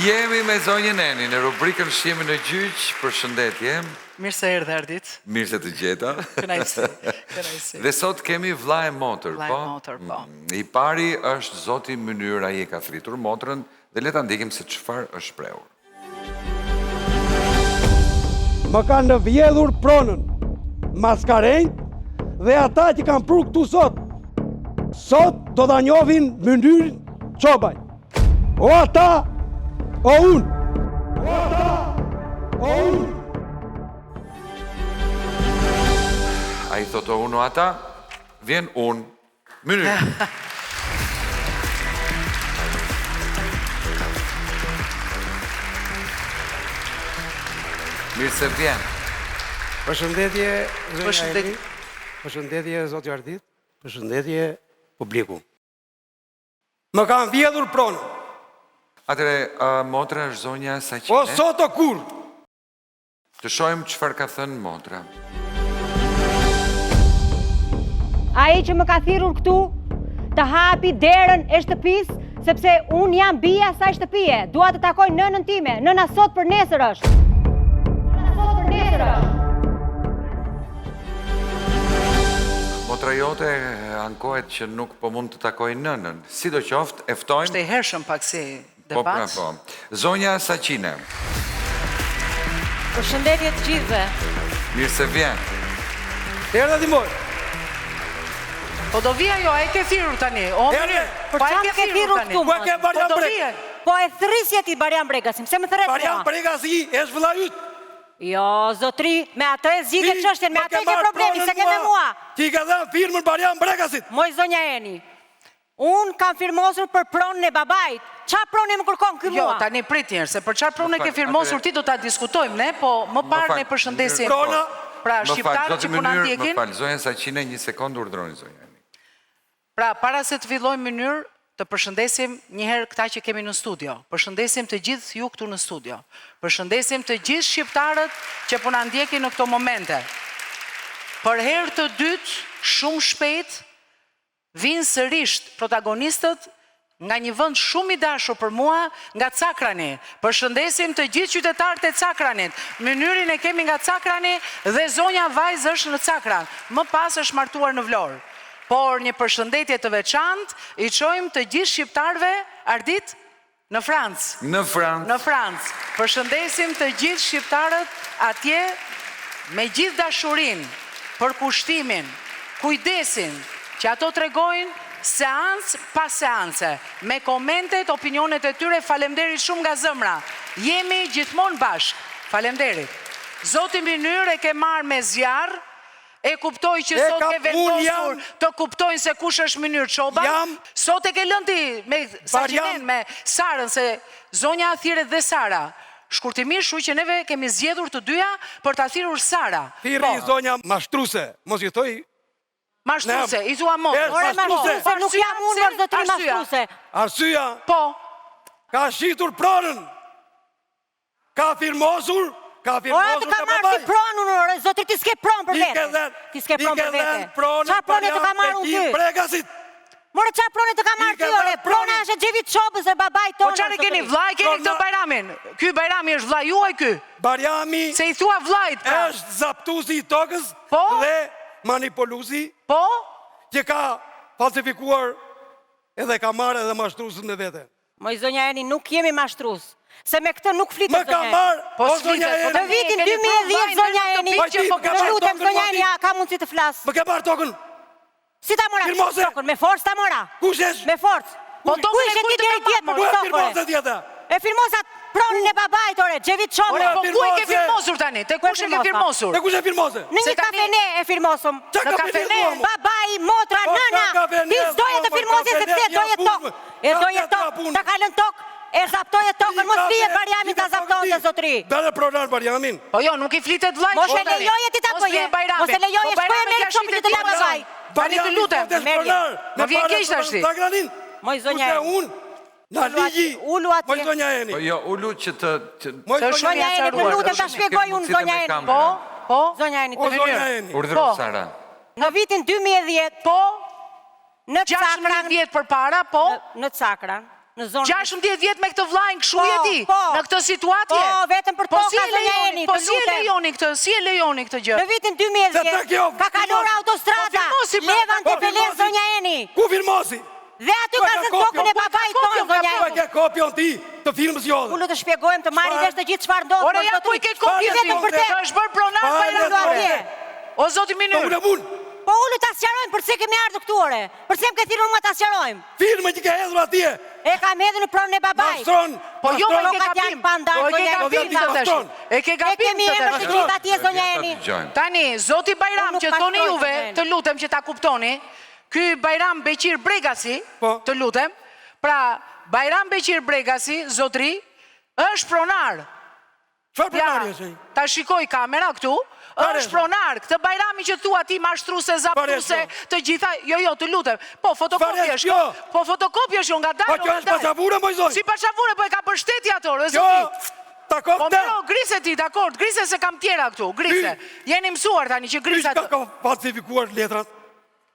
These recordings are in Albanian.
Jemi me zonjën Eni në rubrikën S'jemi në gjyq, përshëndetje. Mirë se erdhe Ardit. Mirë se të gjeta. Kënaqësi, kënaqësi. Dhe sot kemi vlla e motër, po? Vlla e motër, po. Mm, I pari është zoti Mynyr, ai e ka thirrur motrën dhe le ta ndjekim se çfarë është shprehur. Më kanë vjedhur pronën, maskarenjtë dhe ata që kanë prurë këtu sot. Sot do ta njohin Mynyr Çobaj. O ata, o unë. O ata, o unë. Ai thotë o unë o ata, vjen unë. Mynyr. Mirë se vjen. Përshëndetje, zonja Eni. Përshëndetje, zoti Ardit. Përshëndetje, publiku. Më kanë vjedhur pronën. Atëherë, motra është zonja Saqine. O sot o kurrë. Të shohim çfarë ka thënë motra. Ai që më ka thirrur këtu të hapi derën e shtëpisë, sepse unë jam bija e asaj shtëpie. Dua të takoj nënën time. Nëna sot për nesër është. Nëna sot për nesër është. Motra jote ankohet që nuk po mund të takojë nënën. Sidoqoftë, e ftojmë. Është e hershëm pak si debat. Po pra po. Zonja Saqine. Përshëndetje të gjithëve. Mirë se vjen. Erdha ti moj. Po do vijë ajo, a e ke thirrur tani? O mirë. Për po çfarë më ke thirrur këtu? Po e ke Barjam po Brega. Po e thërrisje ti Barjam Bregasin, pse më thërret mua? Barjam Bregasi është vëllai yt. Jo, zotri, me atë e zgjidhe çështjen, me atë e ke problemin, s'e ke me mua. Ti i ke dhënë firmën Barjam Bregasit. Moj zonja Eni, unë kam firmosur për pronën e babait. Ça prone më kërkon ky jo, mua? Jo, tani prit njëherë, se për çfarë prone ke firmosur ti do ta diskutojmë ne, po më parë ne përshëndesim. Prona, pra shqiptarët që po na ndjekin. Më fal, zonja Saqine, një sekondë urdhëroni zonja Eni. Pra, para se të fillojmë Mynyr, të përshëndesim një herë këta që kemi në studio. Përshëndesim të gjithë ju këtu në studio. Përshëndesim të gjithë shqiptarët që po na ndjekin në këto momente. Për herë të dytë, shumë shpejt, vijnë sërisht protagonistët nga një vend shumë i dashur për mua, nga Cakrani. Përshëndesim të gjithë qytetarët e Cakranit. Mynyrin e kemi nga Cakrani dhe zonja vajzë është në Cakran. Më pas është martuar në Vlorë. Por një përshëndetje të veçantë i çojmë të gjithë shqiptarëve, Ardit, në Francë. Në Francë. Në Francë. Përshëndesim të gjithë shqiptarët atje me gjithë dashurinë, përkushtimin, kujdesin që ato tregojnë seancë pas seance, me komentet, opinionet e tyre, faleminderit shumë nga zëmra. Jemi gjithmonë bashkë. Faleminderit. Zoti Mynyr e ke marrë me zjarr, E kuptoj që sot ke vendosur të kuptojnë se kush është Mynyr Çoban. Sot e ke lënë ti me Saqinen, me Sarën, se zonja thirret dhe Sara. Shkurtimisht, kështu që neve kemi zgjedhur të dyja për ta thirrur Sara. Thirri po. zonja mashtruse, mos i thoj Mashtruse, i thua motrës. Ore mashtruse, nuk jam unë mor zotri mashtruse. Arsyeja? Po. Ka shitur pronën. Ka firmosur, ka firmosur Ore, të ka marrë ti pronën, ore, zotri ti s'ke pronë për vete. Ti s'ke pronë për vete. Ça prone të ka marrë unë ty? Bregasit. More, ça prone të ka marrë ty, ore, prona është e Xhevit Çobës e babait tonë. Po çfarë keni, vlla e keni këtë Bajramin? Ky Bajrami është vlla juaj ky? Bajrami Se i thua vllait, pra. është zaptusi i tokës po? dhe manipulusi po? që ka falsifikuar edhe ka marrë edhe mashtruesit me vete. Moj zonja Eni, nuk jemi mashtrus. Se me këtë nuk flitet Më ka zonja Eni. marrë, Po o s'flitet, zonja po Eni. Në vitin 2010 zonja Eni, të lutem zonja Eni, a ka mundësi të flas? Më ke marrë tokën. Si ta mora Firmose. tokën? Me forcë ta mora. Kush është? Me forcë. Po Ku tokën e ishe kujt ti të deri ka dje marrë? për Ku e tokën? firmose ti atë? E firmosa pronën e babait ore, Xhevit Ore, Çobës. po ku e ke firmosur tani? Te kush e ke firmosur? Te kush e firmose? Në një kafene e firmosëm. Në kafene, babai, motra, Po, nëna. Ti s'doje të firmosje sepse doje tokë. E doje tokë, ta ka lënë tokë, e zaptoje tokën, mos lije Barjamin ta zaptonte zotri. Bëre pronar Barjamin. Po jo, nuk i flitet vllait. Mos e lejoje ti ta bëje. Mos e lejoje, po shkoje merre çopin që të la babai. Tani të lutem. Më vjen keq tash. Moj zonja. Na ligji, ulu atje. Moj zonja Eni. Po jo, ulu që të... Moj zonja Eni, të lutem, ta shpjegoj unë zonja Eni. Po, po. Zonja Eni, të zonja Eni. Urdhëro, po. Sara. Në vitin 2010, po, në Cakran... 16 vjet përpara, po. Në Cakran. Në zonën. 16 vjet me këtë vllain kështu Po, je ti? po. Në këtë situatë je? Po, vetëm për Po toka, si e zonja lejoni? Eni, Po të si e lutem. lejoni këtë? Si e lejoni këtë gjë? Në vitin 2010 kjo, ka kaluar firmosi. autostrada. Po firmosi, pra. Levan Po, Tepelenë firmosi. zonja Eni. Ku firmosi? Dhe aty Ku ka e ka zënë kopjon? tokën e Ku e ka babait tonë kopjon, zonja Ku e Eni. ke kopjon ti të firmës jote? Unë të shpjegojmë të marrin vesh të gjithë çfarë ndodh. Ore ja ku i ke kopjen ti? Vetëm për te. Të është bërë pronar Çfarë Bajram atje? O zoti Po Mynyr. unë unë, Po ulu ta sqarojmë përse kemi ardhur këtu ore. Përse më ke thirrur mua ta sqarojmë? firmën që ke hedhur atje. E kam hedhur në pronën e babait. Mashtron, Po jo, po e ke Tokat gabim. janë pa ndarë, Po e ke zonja gabim Eni. këtë tash. E ke E gabim kemi këtë emër të tash. gjithë atje zonja Ta Eni. dëgjojmë. Tani, zoti Bajram Unë nuk që thoni mashtroj, juve, zonja Eni. të lutem që ta kuptoni, ky Bajram Beqir Bregasi, Po. të lutem, pra Bajram Beqir Bregasi, zotri, është pronar. Çfarë Ja, pronari është ai? ta shikoj kamera këtu, Çfarë është është? pronar. Këtë Bajrami që thua ti mashtruse, zaptuse, është të gjitha, jo, jo, të lutem. Po, fotokopi Çfarë është është. kjo? Po, fotokopi është jo nga dalë. Po, kjo është paçavure, moj zonjë. Si paçavure, po e ka bërë shteti ato, ore, Kjo zoti. takon Po këtë. miro, grise ti, dakord, grise se kam tjera këtu, grise. Jeni mësuar tani që Ky grisa ka ka falsifikuar letrat.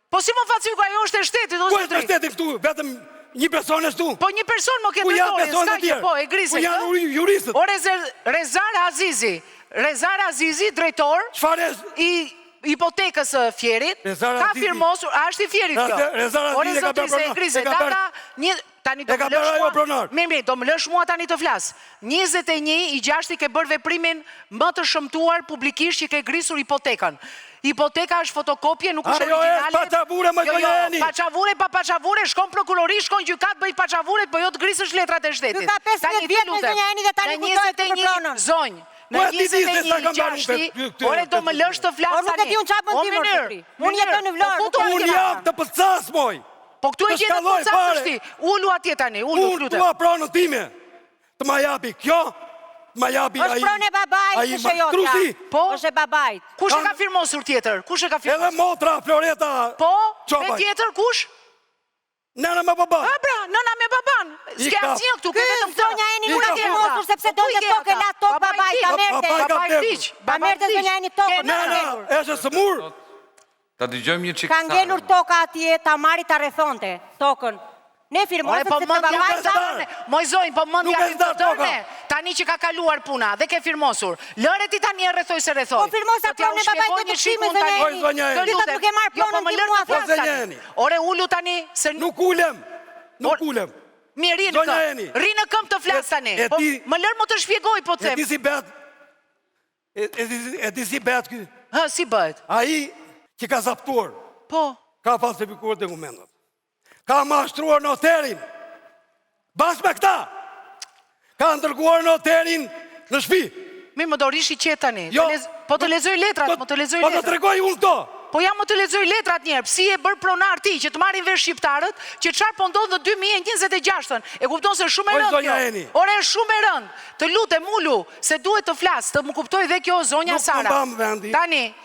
Po si më falsifikua, ajo është e shtetit, o Ku është zotri. shteti këtu? Vetëm një person është këtu. Po një person më ke Ku janë drejtorin, personat s'ka e që tjerë? po, e grise. Ku janë këtë. juristët? O Rezer, Rezar Azizi, Rezar Azizi, drejtor Çfarë është? i hipotekës së Fierit, Rezar ka Azizi- firmosur, a është i Fierit kjo? Rezar- Rezar Ore Azizi e ka zotri, bërë se e pronar, grise, e ka bërë- data një tani do E ka më lësh bërë ajo mua. pronar. Mirë, mirë, do më lësh mua tani të flas. 21 i gjashti ke bërë veprimin më të shëmtuar publikisht që ke grisur hipotekën. Hipoteka është fotokopje, nuk është Ajo është origjinale. paçavure, moj Jo, jo, zonja Eni. paçavure pa paçavure, shkon prokurori, shkon gjykat, bëj paçavuret, po jo të grisësh letrat e shtetit. Ky ka 15 Tani, të vjet, moj lutem, zonja Eni, dhe tani në kujtohet për 21 pronën. Zonjë, në Po e di di se sa 21 kam marrë unë gjashti, këtë- këtë- ore do më lësh të flas Por nuk e tani. di unë çfarë bën O, ti, mor, Mynyr, zotri. Unë jetoj në Mynyr, Vlorë, po nuk futu e atje Unë tani. jam të pëlcas, moj. Po këtu e Të gjetë shkalloj të fare. ti. Ulu atje tani, ulu, Unë lutem. dua pronën time. Të ma japi kjo, të ma japi Është ai. pronë e babait, ai është e jotja. mashtrusi, Po? Është e babait. Kush e Kam- ka firmosur tjetër? Kush e ka Edhe firmosur? motra Floreta Po, dhe Çobaj. tjetër kush? Nëna me baba. A bra, nëna me baban. I S'ke ka- asnjë këtu, ke Ky vetëm këtë. zonja Eni nuk I ka ka firmosur sepse Po ku i donte ke tokë, ata? la tokë Babai babai, ta vdiq. merrte. Babai ka Babai vdekur. vdiq. Ta Babai merrte vdiq. zonja Eni tokën, Ke Nëna nëna. është e sëmur. Ta dëgjojmë një çik. Ka ngelur toka atje, ta marri ta rrethonte tokën. Ne Ore, firmosëm po sepse mendja babai Nuk e tha zdar. Moj zonjë, po mendja Nuk e ti të zdar toka. dërme. Tani që ka kaluar puna dhe ke firmosur. Lëre ti tani e rrethoj se rrethoj. Po firmosa Po t'ja pronën e u babait shpjegoj të një çik kthimit, unë tani. zonja Oj, zonja Të Eni. Ti lutem. nuk e marr Jo, po pronën më ti lër mua, të flas zonja tani. Eni. Ore, ulu tani se Nuk ulem. Nuk Or- ulem. Mirë, rri në Zonja këmbë. Eni. Rri në këmbë të flas E- tani. e Po di- më lër më të shpjegoj, po E them. di si bëhet. E e di e di si bëhet ky. Hë, si bëhet? Ai që ka zaptuar, Po. ka falsifikuar dokumentat. Ka mashtruar noterin. Bashkë me këta. Ka ndërguar noterin në shtëpi. Mirë, më do rish i qetë tani. Jo. Të lez- Po të lexoj letrat, më të lexoj Po të letrat. tregoj unë këto. Po ja më të lexoj letrat njëherë, psi e bërë pronar ti që të marrin vesh shqiptarët që çfarë po ndodh në 2026-ën. E kupton se është shumë e Oj, rëndë zonja kjo. Eni. Ore, është shumë e rëndë. Të lutem ulu, se duhet të flas, të më kuptoj dhe kjo zonja Nuk më Sara. mban vendi. Tani.